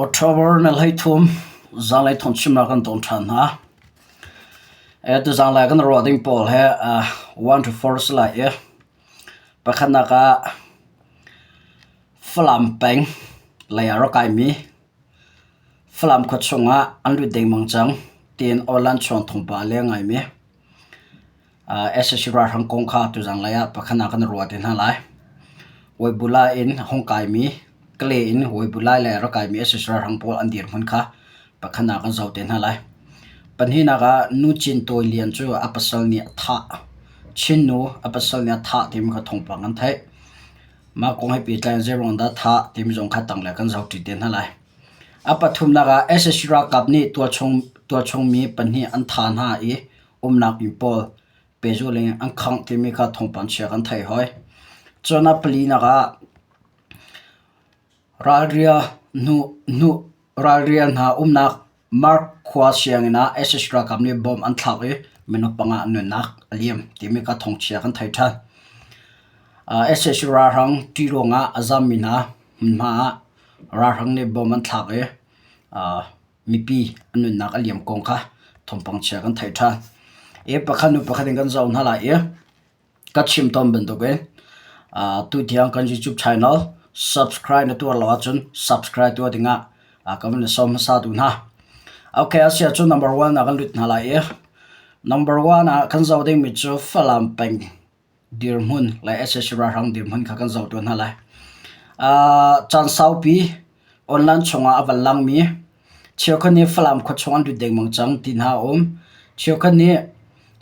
October na 13 zanlei thawngchimnak kan ton ṭhan hna. Tuzanlei kan ruah ding pawl he 1 to 4 si lai i pakhatnak ah Falam peng lei ah rak kaimi Falam khua chungah an lut dengmang cang tiin online chuang thawngpang a leng ngaimi Sac ralhrang kong kha tuzanlei ah pakhat ah kan ruah te hna lai. Weibula in hung kaimi, Kale in Weibula le rak kaimi sac ralhrang pawl an dirhmun kha pakhat ah kan zoh te hna lai. Pahnihnak ah Nu Cin Tawi Lian cu a pasal nih a thah. Chin nu a pasal nih a thah timi kha thawngpang kan theih. Mah kong he pehtlai in zeiruang dah thah timi zong kha tanglei kan zoh ṭi te hna lai. A pathumnak ah sac ralkap nih tualchung tualchungmi pahnih an thah hna i umnak inn pawl pehzulh in an khangh timi kha thawngpang chia kan theih hoi. Cun a palinak ah ralria hnu hnu ralria hna umnak Mark khua sianginn ah sac ralkap nih bomb an thlak i minung panga an nunnak a liam timi kha thawngchia kan theih ṭhan. Sac ralhrang ṭih ruangah a zammi hna hmunhma ah ralhrang nih bomb an thlak i mipi an nunnak a liam kong kha thawngpang chia kan theih ṭhan. I pakhat hnu pakhat in kan zoh hna lai i ka chim tawn bantukin tutiang kan YouTube channel subscribe na tuar lo ahcun subscribe tuah dingah ka van sawm hmasa duh hna. Okay, a si ahcun number one ah kan lut hna lai i number one ah kan zoh dingmi cu Falam peng dirhmun le sac ralhrang dirhmun kha kan zoh tuah hna lai. Caan saupi online chungah a van langmi cheukhat nih Falam khua chung an lut dengmang cang ti hna a um. Cheukhat nih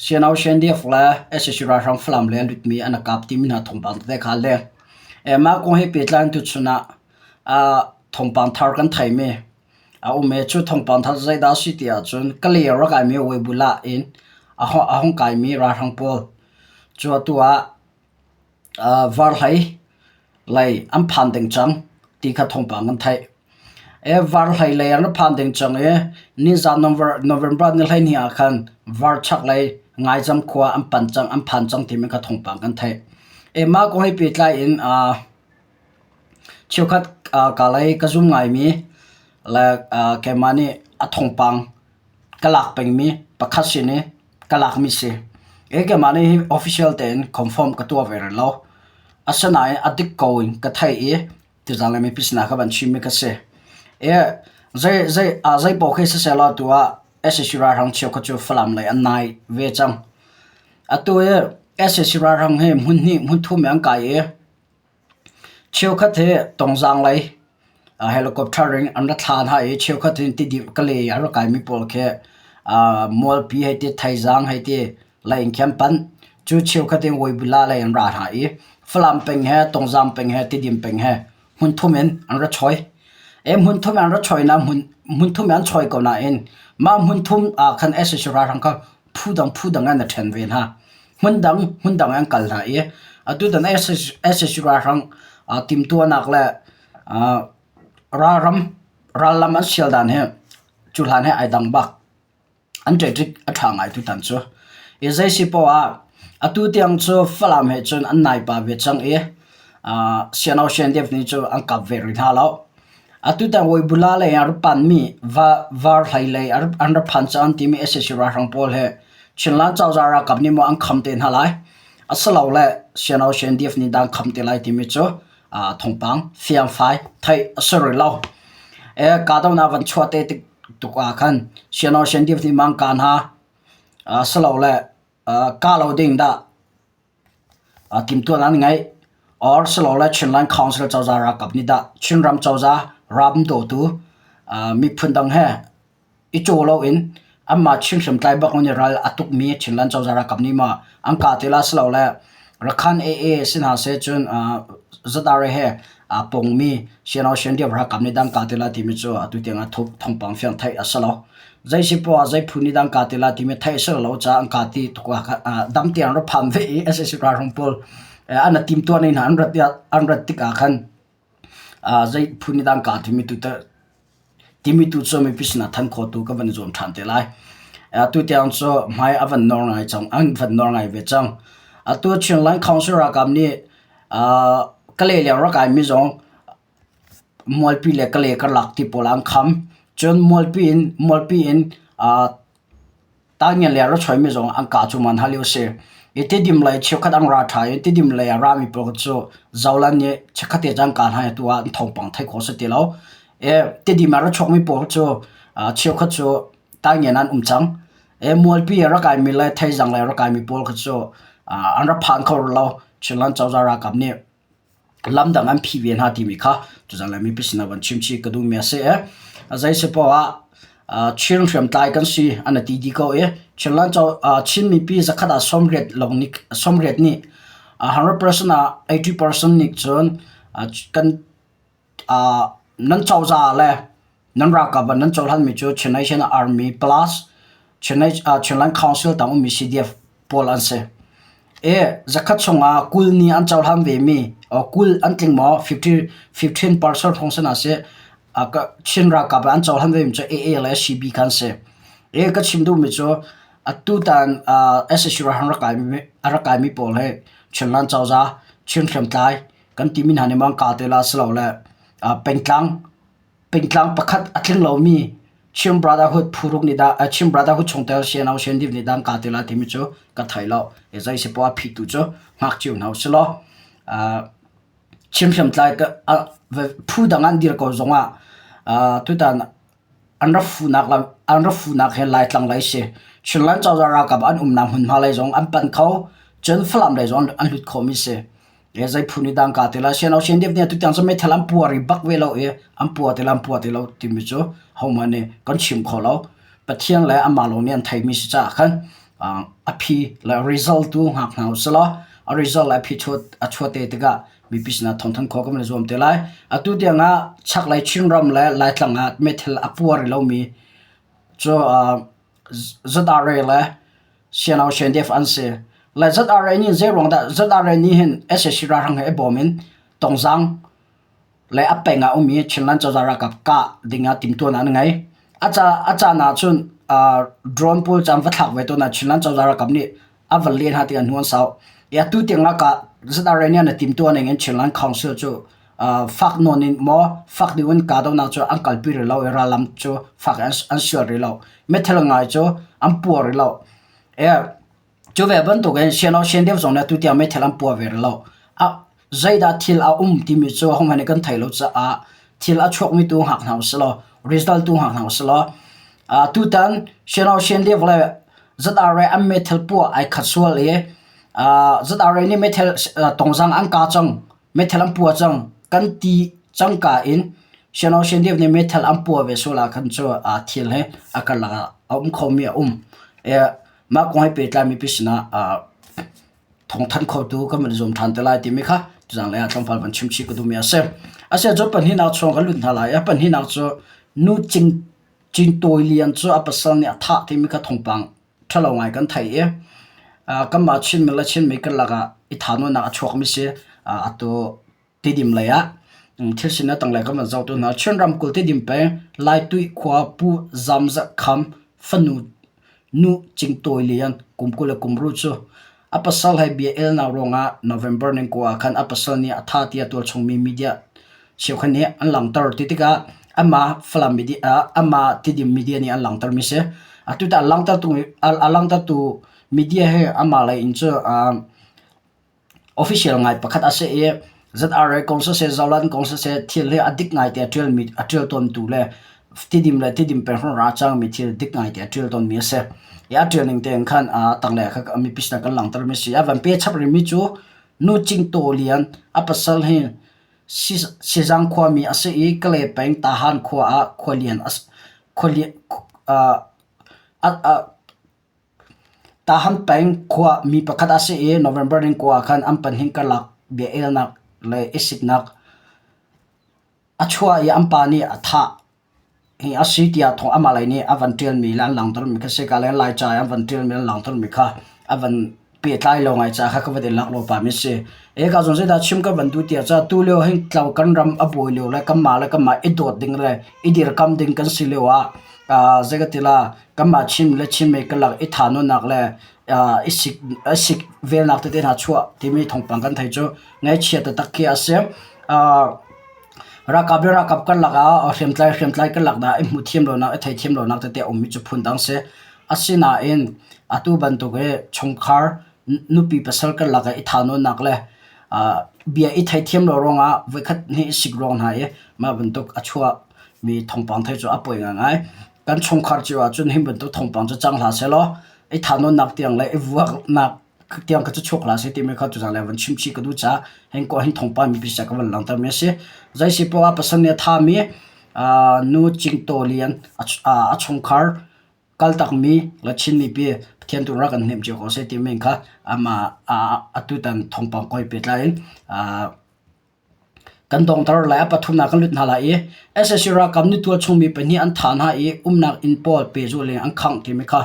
CNO CNDF le sac ralhrang Falam le a lutmi an kap timi hna thawngpang tete kha a leng. Mah kong he pehtlai in tuchun ah thawngpang thar kan theimi a um i cu thawngpang thar zeidah a si ti ahcun Kalay a rak kaimi Weibula in a hung kaimi ralhrang pawl Cu atu ah varhlei lei an phan ding cang ti kha thawngpang kan theih. Varhlei lei an phan ding cang i nizan November ni 12 ah khan varchak lei Ngaizam khua an pan cang an phan cang timi kha thawngpang kan theih. Mah kong he pehtlai in cheukhat ka lei ka zum ngaimi le keimah nih a thawngpang ka lak pengmi pakhat sin i ka lakmi si. Keimah nih hi official tein confirm ka tuah ve rih lo. Asinain a dik ko in ka theih i tuzaan le mipi sinah ka van chimmi ka si. Zei zei zei paoh khi siseh law atu ah sac ralhrang cheukhat cu Falam lei an nai ve cang. Atu hi sac ralhrang hi hmun hnih hmun thum in an kai i Cheukhat hi Tongzaang lei helicopter in an ra thla hna i cheukhat hin Tidim Kalay a rak kaimi pawl khi Mualpi hei ti Thaizang hei ti lei in khi an panh. Cu cheukhat in Webula lei an ra hna i Falam peng he Tongzaang peng he Tidim peng he hmunthum in an ra choi. Hmunthum in an ra choinak hmunthum in an choi ko nain mah hmunthum ah khan sac ralhrang kha phu dang phu dang in a ṭhen ve hna. Hmundang hmundang an kal hna i atutan sac ralhrang timhtuahnak le ralram rallam an sial dan hi cu hlan he ai dang bak. An ṭeṭik a ṭha ngai tutan cu. I zei si poah ah atu tiang cu Falam he cun an nai pah ve cang i CNO CNDF nih cu an kap ve rih hna lo. Atutan Weibula lei ah rak panmi Varhlei lei an rak phan cang timi sac ralhrang pawl hi Chinland cozah ralkap nih maw an kham te hna lai asilole CNO CNDF nih dah an kham te lai timi cu thawngpang fiangfai theih a si rih lo. Kahdohnak van chuah te tik tuk ah khan CNO CNDF nih maw an kah hna asilole kah lo ding dah Timhtuahnak an ngeih. Or silole Chinland Council cozah ralkap nih dah Chinram cozah ram dawtu miphun dang he i caw loin anmah Chin hriamtlai bak in ral a tukmi Chinland cozah ralkap nih maw an kah ti la silole Rakhan AA si hna seh cun ZRA he aa pongmi CNO CNDF ralkap nih dah an kah ti la timi cu atu tiang ah thawngpang fiang theih a si lo. Zei si poah zei phu nih dah an kah ti la timi theih a si lo caah an kah ti tuk ah dam tiang ra phan ve i sac ralhrang pawl an timtuah ning hna an rat an rat tikah khan zei phu nih dah an kah timi tu timi tu cu mipi sinah than khawhtu ka van i zuam ṭhan te lai. Atu tiang cu hmai a van nor ngai cang, an van nor ngai ve cang. Atu Chinland Council ralkap nih Kalay leng rak kaimi zong. Mualpi le Kalay karlak ti pawl ah an kham. Cun Mualpi in Mualpi in Tangngian le a ra chuaimi zong an kah cu man hal lio a si. I Tidim lei cheukhat an ra ṭha i Tidim lei a rami pawl cu Zolan nih chikkhat te caan kah hna i tu ah an thawngpang theih khawh a si ti lo. I Tidim ah ra chuakmi pawl cu cheukhat cu Tangngian ah an um cang. I Mualpi a ra kaimi le Theizang lei a ra kaimi pawl kha cu an ra phan kho rih lo. Chinland cozah ralkap nih lamdang an phih ve hna timi kha tuzan le mipi sinah van chim chih ka duhmi a si i zei si paoh ah Chin hriamtlai kan si an ti dih ko i Chinland Chin mipi zakhat ah 80 lawng nih 80 nih 100% ah 80% nih cun kan Nan cozah le nan ralkap ah nan cohlanmi cu Chin Nation Army plus Chinland Council tang ummi CDF pawl an si. I zakhat chungah 20 nih an cohlan vemi, 20 an tling maw 15% hrawng si hna seh, Chin ralkap ah an cohlan vemi cu AA le CB kha an si. I ka chim duhmi cu atutan sac a rak kaimi pawl hi Chinland cozah, Chin hriamtlai, kan timi hna nih mangka te la silole pengtlang pengtlang pakhat a tling lomi Chin Brotherhood phuruk nih dah Chin Brotherhood chungtel CNO CNDF nih dah ka te la timi cu ka thei lo. Zei si poah phitu cu hngak cio hna usih law Chin hriamtlai phu dang an dir ko zongah tutan An rak fuhnak lam an rak fuhnak hi Laitlang lei si. Chinland cozah ralkap an umnak hmunhma lei zong an panh kho. Cun Falam lei zong an hlut khomi si. E zei phu nih dang ka ti lai. CNO CNDF nih atu tiang cu meithal an pua ri bak ve lo i an pua ti lo an pua ti lo timi cu hohmanh nih kan chim kho lo. Pathian le amah lawng nih an theimi si caah khan a phi le result tu hngak hna usih law a result le a phi a chuah te tikah mipi sinah thawngthanh khawh kan i zuam te lai. Atu tiang ah chaklei Chinram le Laitlang ah meithal a puar rih lomi cu ZRA le CNO CNDF an si. Le ZRA nih zeiruang dah ZRA nih hin sac ralhrang he i bawm in Tongzang le a peng ah ummi Chinland cozah ralkap kah ding ah timhtuahnak an ngei. A ca a caan ah cun drone pawl cu an va thlak ve tawn ah Chinland cozah ralkap nih a van len hna tikah hnu an sau. I atu tiang ah ka ZRA nih an timtuah ning in Chinland Council cu fak nawn in maw fak deuh in kahdohnak cu an kalpi rih lo i rallam cu fak in an sual rih lo. Meithal ngai cu an puah rih lo. Cu ve bantukin CNO CNDF zong nih atu tiang meithal an puah ve rih lo. Zeidah thil a um timi cu ahohmanh nih kan theih lo caah thil a chuakmi tu hngak hna usih law result tu hngak hna usih law tutan CNO CNDF le ZRA an meithal puah ai khat sual i ZRA nih meithal tongzang an kah cang meithal an puah cang kan ti cangka in CNO CNDF nih meithal an puah ve sual ah khan cu thil hi a karlak ah a um khomi a um. Mah kong he pehtlai mipi sinah thawngthanh khotu kan van i zuam ṭhan te lai timi kha tuzanglei ah tlawmpal van chim chih ka duhmi a si. Asiah cu pahnihnak chung kan lut hna lai. A pahnihnak cu nu Cing Cin Tawi Lian cu a pasal nih a thah timi kha thawngpang ṭhalo ngai kan theih i kanmah Chinmi le Chinmi karlak ah i thahnawnnak a chuakmi si. Atu Tidim lei ah thil sin a tanglei kan van zoh tu hna Chin ramkulh Tidim peng Laituih khua Pu Zam Za Kham fanu Nu Cing Tawi Lian kum 20 le kum ru cu a pasal he bia elnak ruangah November ning kua ah khan a pasal nih a tha tiah tualchungmi media cheukhat nih an langhter ti tikah amah Falam media amah Tidim media nih an langhter mi si. Atu tah langhtertu a langhtertu media he amah lei in cu Official ngai pakhat a si i ZRA kong siseh, Zoland kong siseh thil hi a dik ngaite a ṭialmi a ṭial tawntu le Tidim le Tidim peng hrawng a cangmi thil dik ngaite a ṭial tawnmi a si. I a ṭial ning tein khan a tanglei kha mipi sinah kan langhtermi a si. A van pe chap rihmi cu Nu Cing Taw Lian a pasal hi Sizang khuami a si i Kalay peng Tahan khua ah khualian a khualian Tahan peng khua mi pakhat a si i November ni kua ah khan an pahnih karlak bia elnak le i siknak a chuah i an pa nih a thah hi a si tiah thawng amah lei nih a van ṭialmi le an langhtermi kha si ka le Laica i an van ṭialmi an langhtermi kha a van pehtlai lo ngai caah kha ka van i lak lo pahmi a si. Eka zawn zeidah chim ka van duh tiah cun tu lio hin tlo kan ram a buai lio le kanmah le kanmah i dawt ding le i dirkam ding kan si lio ah zei ka ti la kanmah Chin le Chinmi karlak i thanunnak le i sik i sik velnak tete hna chuah timi thawngpang kan theih cu ngaihchia taktak khi a si. Ralkap le ralkap karlak ah hriamtlai hriamtlai karlak dah i hmuh thiam lonak i theithiam lonak tete a ummi cu phundang si. Asinain atu bantuk hi chungkhar nupi pasal karlak ah i thahnawnnak le bia i theithiam lo ruangah voikhat hnih i sik ruang hna i mah bantuk a chuahmi thawngpang thei cu a poi ngaingai. Kan chungkhar cio ahcun hi bantuk thawngpang cu cang hlah sehlaw i thahnawnnak tiang le i vuaknak tiang kha cu chuak hlah seh timi kha tuzaan le van chim chih ka duh caah hin ko hin thawngpang mipi sia ka van langhtermi a si. Zei si poah pasal nih a thami nu Cingtaw Lian a chungkhar kaltakmi le Chin mipi Pathian tu rak kan hnemh cio ko seh timi kha amah atutan thawngpang koi pehtlai in Kan dongter lai. A pathumnak kan lut hna lai i sac ralkap nih tualchung mi pahnih an thah hna i umnak inn pawl pehzulh in an khangh timi kha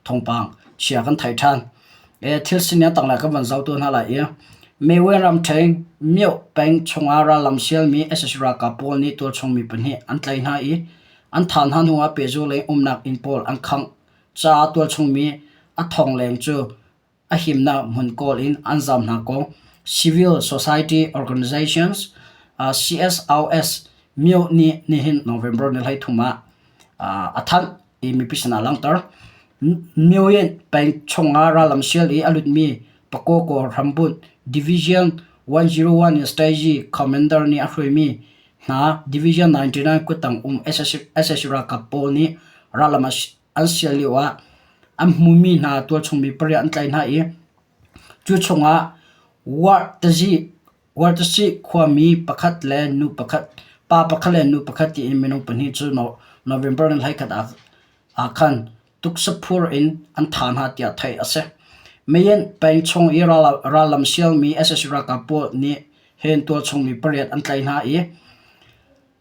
thawngpang chia kan thei ṭhan. Thil sining a tanglei kan van zoh tuah hna lai i Mewe ramṭhen Myoh peng chungah rallam sialmi sac ralkap pawl nih tualchung mi pahnih an tlaih hna i an thah hna hnuah pehzulh in umnak inn pawl an khangh caah tualchung mi a thong leng cu a himnak hmun kawl in an zam hna kong Civil Society Organizations CSOS myo nih nihin November ni 13 ah a thanh i mipi sinah a langhter. Myoyin peng chungah rallam sial i a lutmi Pakoko hrambunh Division 101 in Strategy Commander nih a hruaimi hna Division 99 kuttang um sac ralkap pawl nih rallam an sial lioah an hmumi hna tualchung mi pariat an tlaih hna i cu chungah Wartasi khuami pakhat le nu pakhat, pa pakhat le nu pakhat tiin minung pahnih cu November ni 21 ah khan tuksaphur in an thah hna tiah theih a si. Mayen peng chung i rallam sialmi sac ralkap pawl nih hin tualchung mi pariat an tlaih hna i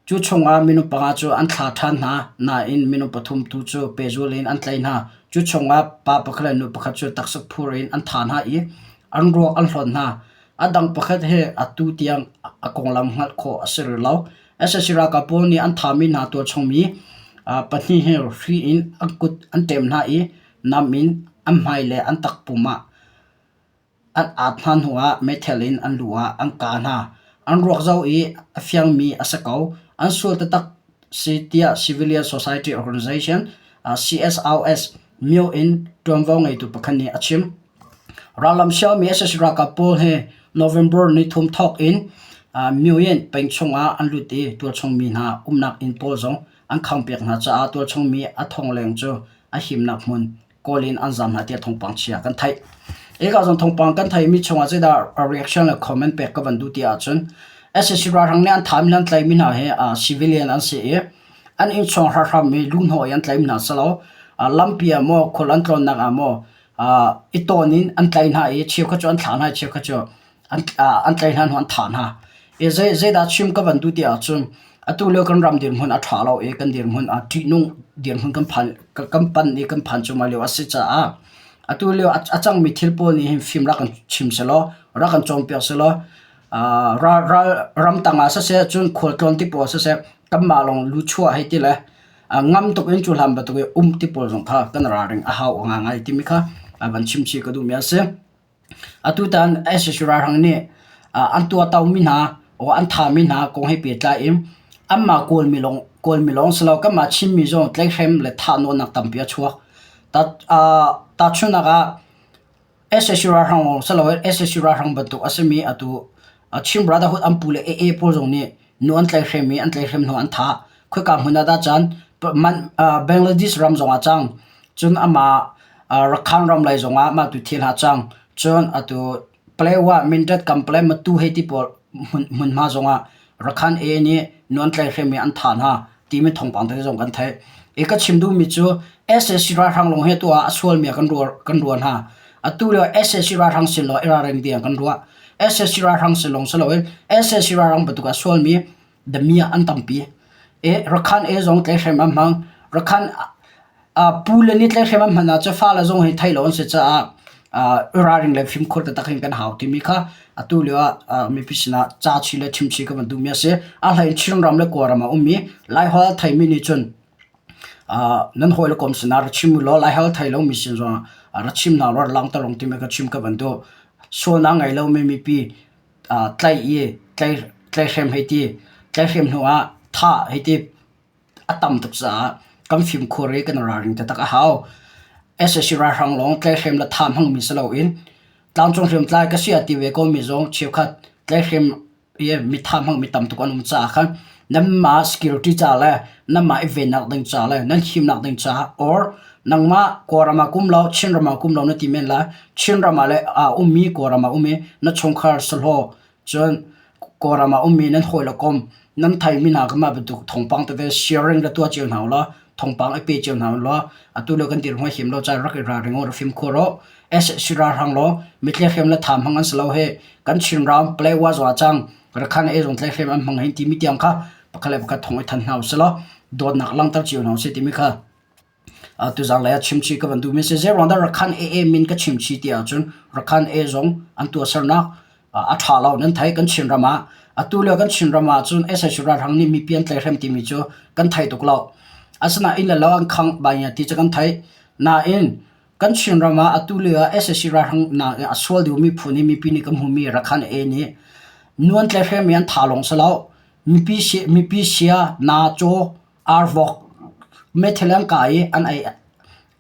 Cu chungah minung panga cu an thla ṭhan hna nain minung pathum tu cu pehzul in an tlaih hna. Cu chungah pa pakhat le nu pakhat cu taksa phur in an thah hna i an ruak an hlawt hna. A dang pakhat hi atu tiang a konglam hngalh khawh a si rih lo. Sac ralkap pawl nih an thahmi hna tualchungmi pahnih hi hri in an kut an ṭem hna i nam in an hmai le an takpum ah An aat hna hnuah meithal in an lu ah an kah hna. An ruak zoh i a fiangmi a si ko. An sual taktak si tiah Civilian Society Organization CSOS myo in ṭuanvo ngeitu pakhat nih a chim. Rallam sialmi sac ralkap pawl hi November nithum thawk in Myoyin peng chungah an lut i tualchung mi hna umnak inn pawl zong an khangpiak hna caah tualchung mi a thong leng cu a himnak hmun kawl in an zam hna tiah thawngpang chia kan theih. Eka zong thawngpang kan theihmi chungah zeidah reaction le comment pek ka van duh ti ahcun sac ralhrang nih an thami an tlaihmi hna hi civilian an si i an innchung hrahram mi luhhnawh i an tlaihmi hna si lo. Lampi ah maw khual an tlawnnak ah maw i tawn in an tlaih hna i cheukhat cu an thlah hna i cheukhat cu an tlaih hna hnu an thah hna. I zeidah chim ka van duh ti ahcun atu lio kan ram dirhmun a ṭha lo i kan dirhmun a ṭihnung dirhmun kan phan kan pan i kan phan cuahmah lio a si caah atu lio a cangmi thil pawl nih hin fim rak kan chim sehlaw rak kan cawnpiak sehlaw ral ral ramtang ah siseh cun khualtlawn ti pawl siseh kanmah lawng luchuah hei ti le ngam tuk in cu hlan bantuk i um ti pawl zong kha kan ralring a hau ngaingai timi kha van chim chih ka duhmi a si. Atutan sac ralhrang nih an tuahtomi hna or an thahmi hna kong he pehtlai in anmah Kawlmi lawng Kawlmi lawng si lo kanmah Chinmi zong tlaihhrem le thahnawnnak tampi a chuak. Tahchunhnak ah sac ralhrang lawng si loin sac ralhrang bantuk a simi atu Chin Brotherhood an pu le AA pawl zong nih nu an tlaihhrem i an tlaihhrem hnu an thah. Khoika hmun ah dah caan Bangladesh ram zong ah cang. Cun amah Rakhine ram lei zong ah mah tu thil hna cang. Cun atu Palewa Mindat kam Pale Matu hei ti pawl hmunhma zong ah Rakhine AA nih nu an tlaihhrem i an thah hna timi thawngpang tete zong kan theih. I ka chim duhmi cu sac ralhrang lawng hi atu ah a sualmi ah kan ruah hna. Atu lio sac ralhrang sin lawng i ralring ding ah kan ruah. Sac ralhrang sin lawng si loin sac ralhrang bantuk ah a sualmi damiah an tampi. I Rakhine AA zong tlaihhrem an hmang. Rakhine pu le nih tlaihhrem an hman ahcun fale zong hi theih lo an si caah ralring le fimkhur taktak hin kan hau timi kha atu lio ah mipi sinah ca chih le chim chih ka van duhmi a si. A hlei in Chinram le Kawlram ah ummi Laiholh a theimi nih cun nan hawi le kom sinah ra chim u law Laiholh thei lomi sin zongah ra chim hna law ra langhter rung timi ka chim ka van duh. Sualnak ngei lomi mipi tlaih i tlaihhrem hei ti. Tlaihhrem hnu ah thah hei ti a tam tuk caah kan fimkhur i kan ralring taktak a hau. Sac ralhrang lawng tlaihhrem le thah hmangmi si loin tlangcung hriamtlai ka si a ti ve komi zong cheukhat tlaihhrem i mitha hmangmi tam tuk an um caah khan nanmah security ca le nanmah i vennak ding ca le nan himnak ding caah or nangmah Kawlram ah kum lo Chinram ah kum lo na ti men lai Chinram ah le aa ummi Kawlram ah um i na chungkhar sahlaw cun Kawlram ah ummi nan hawi le kom nan theimi hna kha mah bantuk thawngpang tete sharing le tuah cio hna ulaw thawngpang i pe cio hna ulaw atu lio kan dirhmun a him lo caah rak i ralring u rak fimkhur u SAC ralhrang law mitlehrem le tha hmang an si lo hi kan Chinram Palawa zong ah cang Rakhan e zong tlehrem an hmang hin timi tiang kha pakhat le pakhat thong i than hna usih law dawtnak langhter cio hna usih timi kha tuzang lei ah chimchih ka van duhmi a si. Zeiruang dah Rakhan AA min ka chimchih ti ahcun Rakhan A zong an tuahsernak a ṭha lo nan thei kan Chinram ah atu lio kan Chinram ah cun SAC ralhrang nih mipi an tlaihhrem timi cu kan thei tuk lo. Asinain inn le lo an khangh bai ti cu kan theih. Nain Kan Chinram ah atu lio ah sac ralhrang nak in a sual deuhmi phu nih mipi nih kan hmuhmi Rakhan A nih nu an tlaihhrem i an tha lawng si lo. Mipi mipi sia, na, caw, ar, vok, meithal an kah i an ei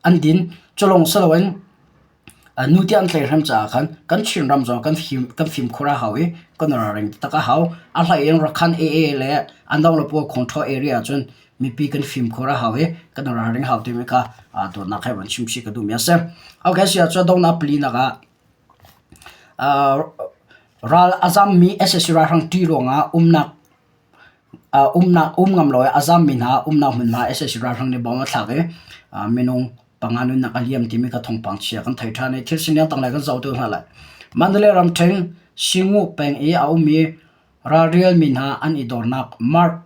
an din. Cu lawng si loin nu tiah an tlaihhrem caah khan kan Chinram zong kan fim kan fimkhur a hau i kan ralring taktak a hau. A hlei in Rakhan AA le an dang le pawl control area ahcun mipi kan fimkhur a hau i kan ralring hau timi kha dawtnak he van chimchih ka duhmi a si. Okay, si ahcun donghnak palinak ah ral a zammi sac ralhrang ṭih ruangah umnak umnak um ngam lo i a zammi hna umnak hmunhma sac ralhrang nih bom a thlak i minung panga nunnak a liam timi kha thawngpang chia kan thei ṭhan i thil sining tanglei kan zoh tu hna lai. Mandalay ramṭhen Singu peng i a ummi Ralrialmi hna an i dornak Mark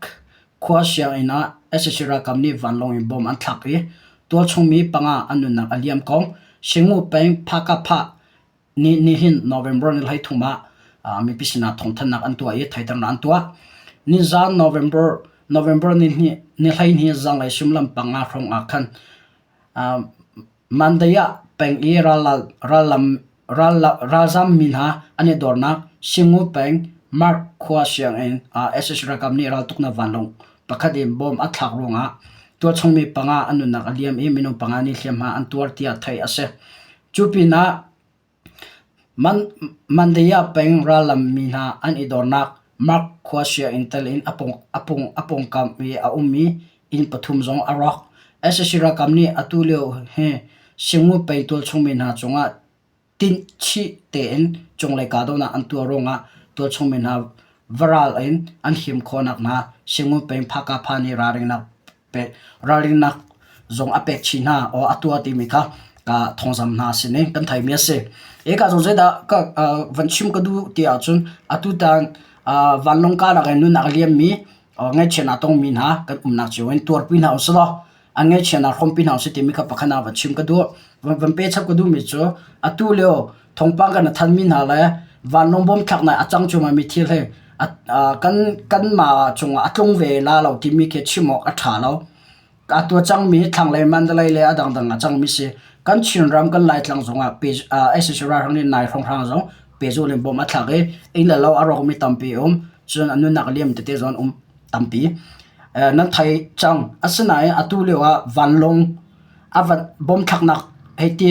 khua sianginn ah sac ralkap nih vanlawng in bomb an thlak i tualchung mi panga an nunnak a liam kong Singu peng Phakapha nih nihin November ni 13 ah mipi sinah thawngthanhnak an tuah i theihternak an tuah. Nizan November November ni ni 12 zanlei suimilam panga hrawng ah khan Mandayah peng i ralzammi hna an i dornak Singu peng Mark khua sianginn ah sac ralkap nih raltuknak vanlawng pakhat in bomb a thlak ruangah tualchungmi panga an nunnak a liam i minung panga nih hliamhma an tuar tiah theih a si. Cu pinah Mandayah peng rallammi hna an i dornak Mark khua sianginn tel in a pawngkam i a ummi inn pathum zong a rawk. Sac ralkap nih atu lio hi Singu peng tualchungmi hna cungah tinhchih tein cunglei kahdohnak an tuah ruangah tualchungmi hna varal in an him khawhnak hnga Singu peng Phakapha nih ralringnak ralrinnak zong a pek chih hna aw a tuah timi kha ka thawngzam hna sin in kan theimi a si. Eka zong zeidah ka van chim ka duh ti ahcun atutan vanlawng kahnak in nunnak a liammi ngaihchiatnak tongmi hna kan umnak cio in tuarpi hna usih law an ngaihchiatnak hrawmpi hna usih timi kha pakhat ah van chim ka duh. Van pe chap ka duhmi cu atu lio thawngpang kan thanmi hna le vanlawng bom thlaknak a cang cuahmahmi thil hi kan kanmah cungah a tlung ve la lo timi khi chim awk a ṭha lo. A tuah cangmi thlanglei Mandalay le a dangdang a cangmi si. Kan Chinram kan Laitlang zongah sac ralhrang nih nai hrawnghrang zong pehzulh in bom a thlak i inn le lo a rawkmi tampi a um. Cun a nunnak liam tete zong an um tampi. Nan thei cang. Asinain atu lio ah vanlawng a van bom thlaknak hei ti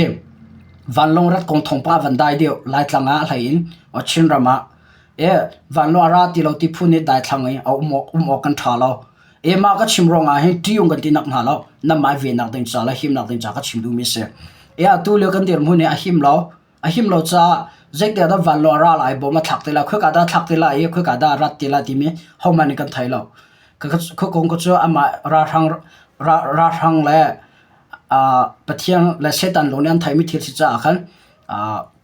vanlawng rat kong thawngpang a van dai deuh Laitlang ah a hlei in Chinram ah e vanlawng a ra ti lo ti phun nih daithlang i a um awk um awk kan ṭha lo. E mah ka chim ruangah hin ṭiung kan ti nak hna lo namai venak ding ca le himnak ding ca ka chim duhmi si. E atu lio kan dirhmun hi a him lo. A him lo caah zeitik dah vanlawng a ra lai bom a thlak ti lai khoika dah thlak ti lai i khoika dah rat ti lai timi hohmanh nih kan thei lo. Khuakung cu amah ralhrang ralhrang le Pathian le Satan lawng nih an theihmi thil si caah khan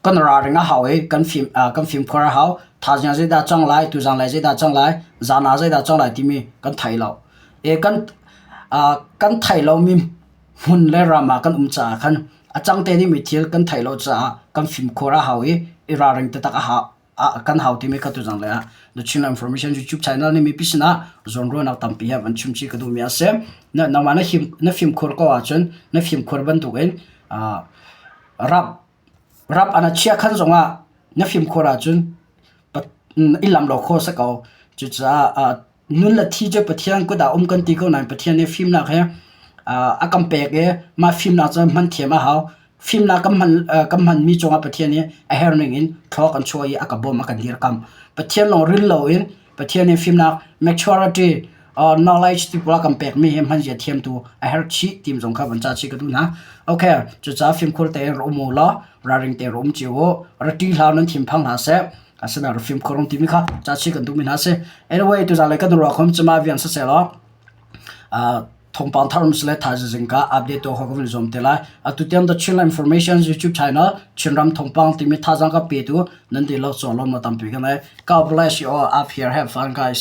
kan ralring a hau i kan fim kan fimkhur a hau. Thaizing ah zeidah cang lai, tuzaan lei zeidah cang lai, zan ah zeidah cang lai timi kan thei lo. I kan kan theih lomi hmun le ram ah kan um caah khan a cang te dingmi thil kan theih lo caah kan fimkhur a hau i i ralring taktak a hau. kan hau timi kha tuzang le ah The Chin Information YouTube channel nih mipi sinah zawnruahnak tampi he van chimchih ka duhmi a si. Na nangmah na him na fimkhur ko ahcun na fimkhur bantukin rap rap ana chia khan zongah na fimkhur ahcun i lam lo kho si ko. Cucaah. Nun le thi cu Pathian kut ah um kan ti ko nain Pathian nih fimnak hi a kan pek i mah fimnak cu hman thiam a hau. Fimnak kan hman kan hmanmi cungah Pathian nih a herh ning in thlua kan chuah i a ka bawmh a kan dirkamh. Pathian lawng ril loin Pathian nih fimnak maturity or knowledge ti pawl a kan pekmi hi hman zia thiam tu a herh chih ti zong kha van ca chih ka duh hna. Okay, cucaah fimkhur tein ra um u law ralring tein ra um cio u. Ra ṭih hlah nan thinphang hlah seh. Asinain ra fimkhur um timi kha ca chih kan duhmi hna a si. Anyway, tuzaan lei kan ruah khom cuma vian siseh law thawngpang thar um sile thaizing ka update tuah kho ka vun zuam te lai. Atu tiang The Chinland Information YouTube channel Chinram thawngpang timi thazaang ka petu nan dihlak cung lawmnak tampi ka ngei. God bless you all up here. Have fun guys.